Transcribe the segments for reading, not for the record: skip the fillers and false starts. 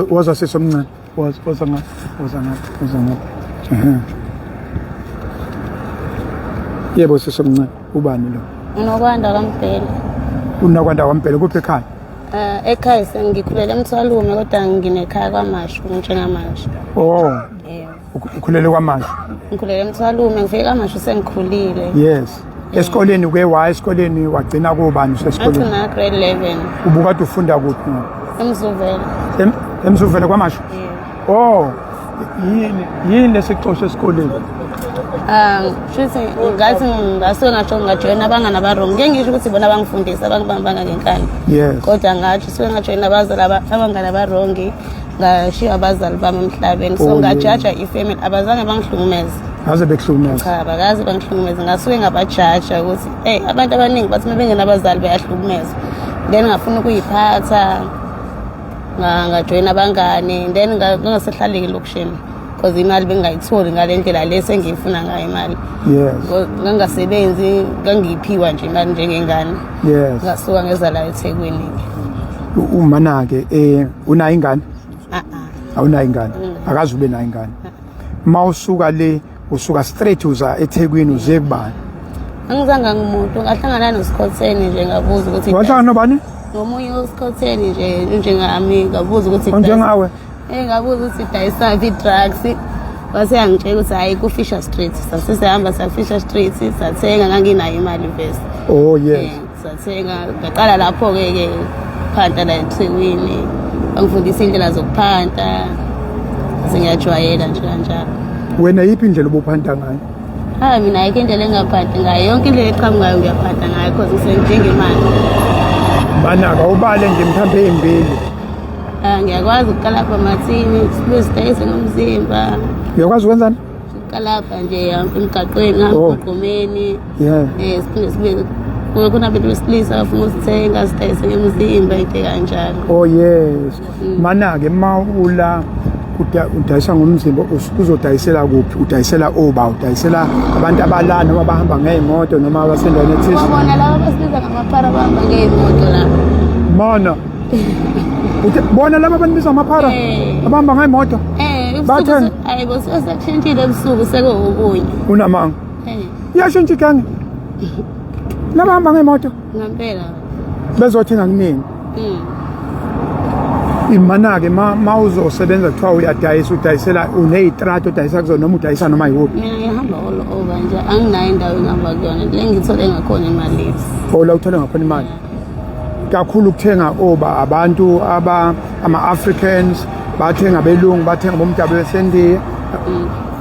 Woza sisi omncane. Woza, woza ngapha, woza ngapha, woza ngapha. Ehhe. Yebo sisi omncane, ubani lo? Unokwanda kaMbhele. Unokwanda kwaMbhele kuphi ekhaya? Eh ekhaya sengikhulele eMthwalume kodwa nginekhaya kwaMashu njengamanje. Oh, Yebo. ukhulele kwaMashu. Ngikhulele eMthwalume ngifike kwaMashu sengikhulile. Yes. Esikoleni uke waya esikoleni wagcina kubani usesikoleni? Ngagcina grade 11 Ubukade ufunda kuphi? eMzuvela. EMzuvela kwaMashu? Yebo. Oh, yini lesixosha esikoleni? Shuthi ngathi ngasuke ngasho ngajoyina abangani abarong. Ngeke ngisho ukuthi bona bangifundisa abangibambanga ngenkani. Yes. Kodwa ngathi suke ngajoyina abazali abangani abarongi ngashiya abazali bami emhlabeni. So Oh, ngajaja ifamily abazange bangihlukumeze. Ngaze bekuhlukumeza. Cha, abakaze bangihlukumeze. Ngasuke ngabajaja ukuthi hey abantu abaningi bathi uma bengenabazali bayahlukumezwa. Then ngafuna ukuyiphatha ngajoyina abangani then ngangasehlaleki elokishini because imali bengingayitholi ngale ndlela le sengiyifuna ngayo imali. Yes. Ngangasebenzi, ngangiyiphiwa nje imali njengengane. Yes. Ngasuka ngeza la eThekwini. Umana ke unayo ingane? Ah ah. Awunayo ingane. Akaze ube nayo ingane. Mawusuka le usuka straight uza eThekwini uze kubani? Angizange ngimuntu ngahlangana noSikhotheni nje ngabuza ukuthi Wahlangana nobani? Nomunye uSikhotheni nje njengami ngabuza ukuthi Onjengawe? Ngabuza ukuthi dayisaphi i-drugs. Wase yangitshela ukuthi hayi ku-Fisher Street. Sase sihamba sa Fisher Street sathenga nganginayo imali vese. Oh yes. Sathenga ngaqala lapho ke ke phanta la eThekwini. Bangifundisa indlela zokuphanta. Sengiyajwayela nje kanjalo. Wena yiphi indlela obuphanta ngayo? Hayi mina ayikho indlela engingaphanti ngayo. Yonke indlela eqhamukayo ngiyaphanta ngayo because ngisengidinga imali. Manaka ubale nje mhlawumbe ezimbili. Ah ngiyakwazi ukukalapha amathini, sibuye sidayise ngomzimba. Uyakwazi ukwenzani? Ukukalapha nje emgaqweni, Oh. emgqomeni. Yeah. Siphinde sibuye kube khona abantu besilisa abafuna usithenga sidayise ngemzimba into kanjalo. Oh yes. Mana-ke ma ula udayisa ngomzimba uzodayisela kuphi? Udayisela oba, udayisela abantu abala noma abahamba ngey'moto noma abasendaweni ethize. Wabona laba abasibiza ngamaphara abahamba ngey'moto la. Mana. Uthe bona laba abanibiza amaphara abahamba ngey'moto. Bathenga. Hayi bo sekushintshile ebusuku sekuwokunye. Unamanga. Iyashintsha igenge. Laba hamba ngemoto. Ngempela. Bezothenga kunini. Imana-ke ma uzosebenza kuthiwa uyadayisa udayisela uneyitrato odayisa kuzona noma udayisa noma yikuphi. Mina ngihamba all over nje anginayo indawo engihamba kuyona le ngithole ngakhona imali. Oh la uthole ngakhona imali. Kakhulu ukuthenga oba abantu aba ama-Africans bathenga abelungu bathenga bomdabu besendiya.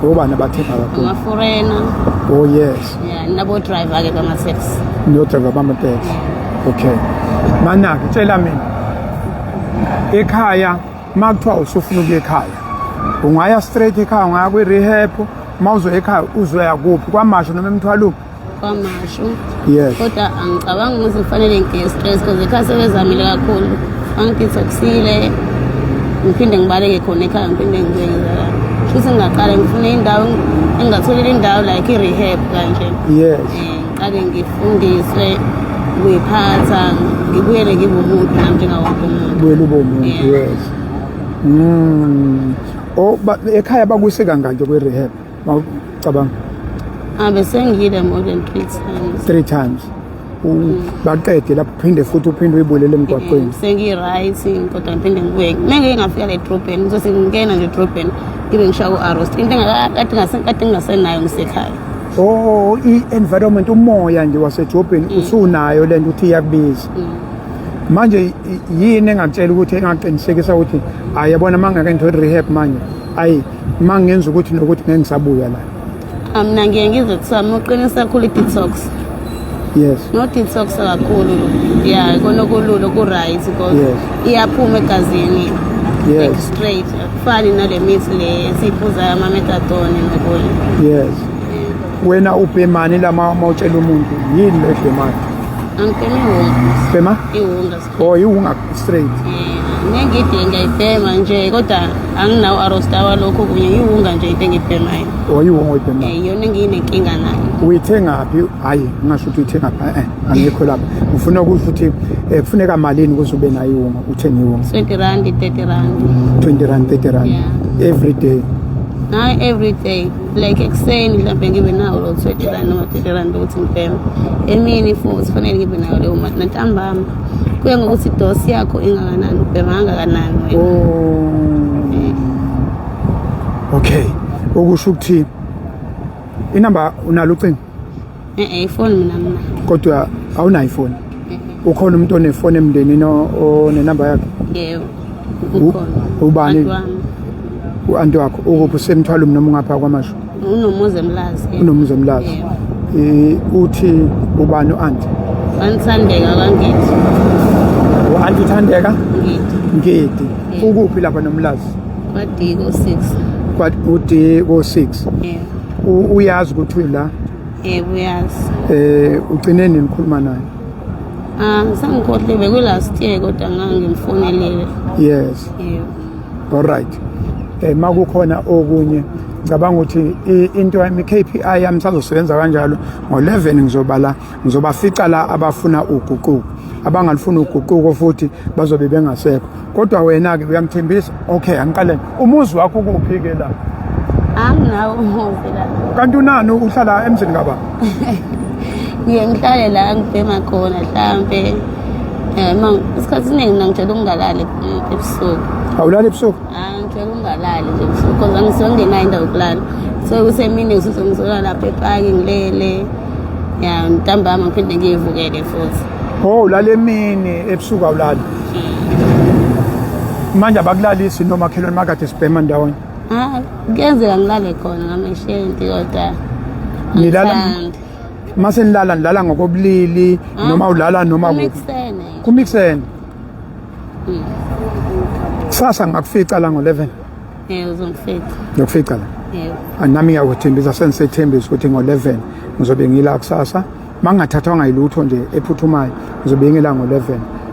Obani abathenga kakhulu? Ama-foreigner. Oh yes. Yeah, nabo driver ke bama-taxi. No driver bama-taxi. Okay. Mana-ke tshela mina ekhaya uma kuthiwa usufuna ukuya ekhaya ungaya straight ekhaya ungaya kwi-rehab uma uzoya ekhaya uzoya kuphi kwaMashu noma eMthwalume? KwaMashu. Yes. Kodwa angicabangi ukuthi kufanele ngiye stress because ekhaya sebezamile kakhulu. Bangidetoxile ngiphinde ngibaleke khona ekhaya ngiphinde ngibuye ngizala. Futhi ngingaqala ngifune indawo engingatholela indawo like i-rehab kanje. Yes. Ngiqale ngifundiswe ukuyiphatha ngibuyele ngibe umuntu nami njengawo wonke umuntu. Buyele ube umuntu. Yes. Oh ekhaya bakuse kangaki kwi-rehab? Mawucabanga. Ah bese ngiyile more than 3 times. 3 times. Baqede lapho uphinde futhi uphinde uyibulele emgwaqweni. Sengi-right kodwa ngiphinde ngibuye. Uma ngike ngafika la edrobheni ngizothi ngingena nje edrobheni ngibe ngishaya ku-arrest. Into kade ngingasenayo ngisekhaya. Oh i-environment umoya nje wasedrobheni usunayo lento uthi iyakubiza. Manje yini engakutshela ukuthi engaqinisekisa ukuthi hayi yabona mangake ngithole rehab manje ayi mangenza ukuthi nokuthi ngeke ngisabuya la. Mina ngiye ngizwe kuthiwa uma uqinisa kakhulu i-detox. Yes. No detox kakhulu. Yeah, ikona okulula ku-right because iyaphuma egazini. Yes. Like straight. Akufani nale mithi le esiyiphuzayo ama-methadone nokunye. Yes. Wena ubhemani la mawutshela umuntu yini le ebhemayo? Angibhemi iwunga. Bhema? Iwunga. Oh, iwunga straight. Yeah. Nengidi ngiyayibhema nje kodwa anginawo arosta walokho kunye iwunga nje into engiyibhemayo. Oyiwunga oyibhemayo. Eh iyona engiyinenkinga nayo. Uyithengaphi? Hayi, ngingasho ukuthi uyithengaphi. Eh, angikho lapha. Ngifuna ukusho ukuthi kufuneka malini ukuze ube nayo iwunga, uthenge iwunga. 20 rand, 30 rand. 20 rand, 30 rand. Yeah. Every day. Hayi every day. Like ekuseni mhlawumbe ngibe nawo lo 20 rand noma 30 rand ukuthi ngibheme. Emini futhi kufanele ngibe nayo leyo mali nantambama. Kuya ngokuthi idosi yakho ingakanani, ubhema kangakanani wena. Oh. Okay. Okusho ukuthi inamba unalo ucingo? Eh ifoni mina mina. Kodwa awunayo ifoni. Ukhona umuntu onefoni emndenini onenamba yakhe? Yebo. Ukhona. Ubani? U-anti wakho ukuphi, usemthwalo noma ungapha kwamasho? Unomuzi eMlazi. Unomuzi eMlazi. Eh uthi ubani u-anti? Anithandeka kaNgidi. U-anti Thandeka? Ngidi. Ngidi. Ukuphi lapha noMlazi? Kwa-D ko-6. Kwa u-D ko-6. Yebo. Uyazi ukuthi la? Yebo uyazi. Ugcine nini ukukhuluma naye? Ah, sangikhohle beku last year kodwa ngangimfonelile. Yes. Yebo. All right. Makukhona okunye ngicabanga ukuthi into yami KPI yami sazosebenza kanjalo ngo11 ngizobala ngizobafica la abafuna uguquko, abangalifuni uguquko futhi bazobe bengasekho. Kodwa wena ke uyangithembisa. Okay, angiqale. Umuzi wakho ukuphi ke la? Anginawo umuzi la. Kanti unani, uhlala emzini kababa? Ngiye ngihlale la ngibhema khona mhlampe. Ma isikhathi esiningi mina ngijwayele ukungalali ebusuku. Awulali ebusuku? Ah, ngijwayele ukungalali nje ebusuku because angisuke ngingenayo indawo yokulala. So kusemini ngisuke ngizolala lapha epaki ngilele. Ya, ntambama ngiphinde ngiyivukele futhi. Oh, ulala emini, ebusuku awulali. Manje abakulalisi nomakhelwane makade sibhema ndawonye? Ah, kuyenzeka ngilale khona ngameshenti kodwa Nilala angithandi. Mase nilala, nilala ngokobulili noma ulala noma kuphi? Kumixene. Kumixene. Kusasa ngakufica la ngo-11. Eh, uzongifica. Ngiyokufica la. Yebo. Nami ngiyakuthembisa, sengisethembisa ukuthi ngo-11 ngizobe ngila kusasa. Mangingathathwanga yilutho nje ephuthumayo ngizobe ngila ngo-11.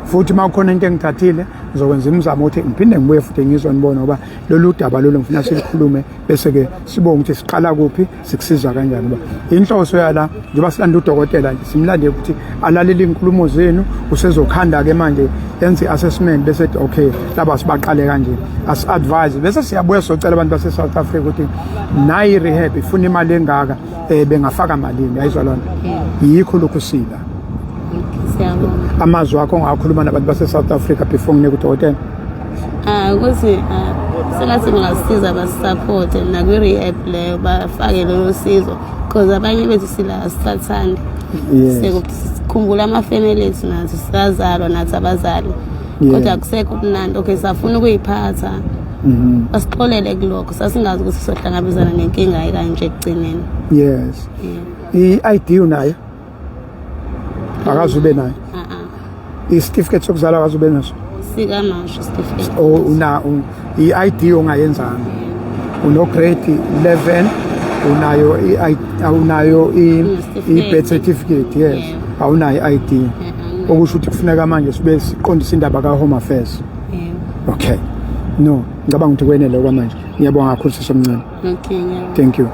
Futhi uma kukhona into engithathile ngizokwenza imizamo ukuthi ngiphinde ngibuye futhi ngizonibona, ngoba lolu daba lolu ngifuna silikhulume bese-ke sibonge ukuthi siqala kuphi, sikusiza kanjani. Ngoba inhloso yala njengoba silanda udokotela nje, simlande ukuthi alalele iy'nkulumo zenu, usezokhanda-ke manje enze i-assessment bese ethi okay, laba sibaqale kanje, asi-advise, bese siyabuya sizocela abantu base-South Africa ukuthi nayi i-rehab ifuna imali engaka, bengafaka malini. Yayizwa loo nto, yikho lokhu sila. Siyabonga. Amazwi akho ongakhuluma nabantu base-South Africa before nginike udokotela? Ah, ukuthi sengathi bangasiza basupporte nakwi-rehab leyo, bafake lolo sizo because abanye bethu sila asisathandi. Sikhumbula ama-family ethu, nathi sisazalwa nathi abazali kodwa akusekho ubunandi. Okay, safuna ukuyiphatha, basixolele kulokho, sasingazi ukuthi sohlangabezana nenkinga ekanje ekugcineni. Yes. I-ID unayo? Akaze ube nayo? Ah. Isitifiketi sokuzalwa akaze ube naso? Sikamasho certificate. O una i-ID ongayenzanga, uno grade 11, unayo i awunayo i-birth certificate? Yes. Awunayo i-ID, okusho ukuthi kufuneka manje sibe siqondise indaba ka-Home Affairs. Yebo. Okay, no, ngicabanga ukuthi kwenele kwamanje. Ngiyabonga kakhulu, sisomncane. Okay, ngiyabonga. Thank you.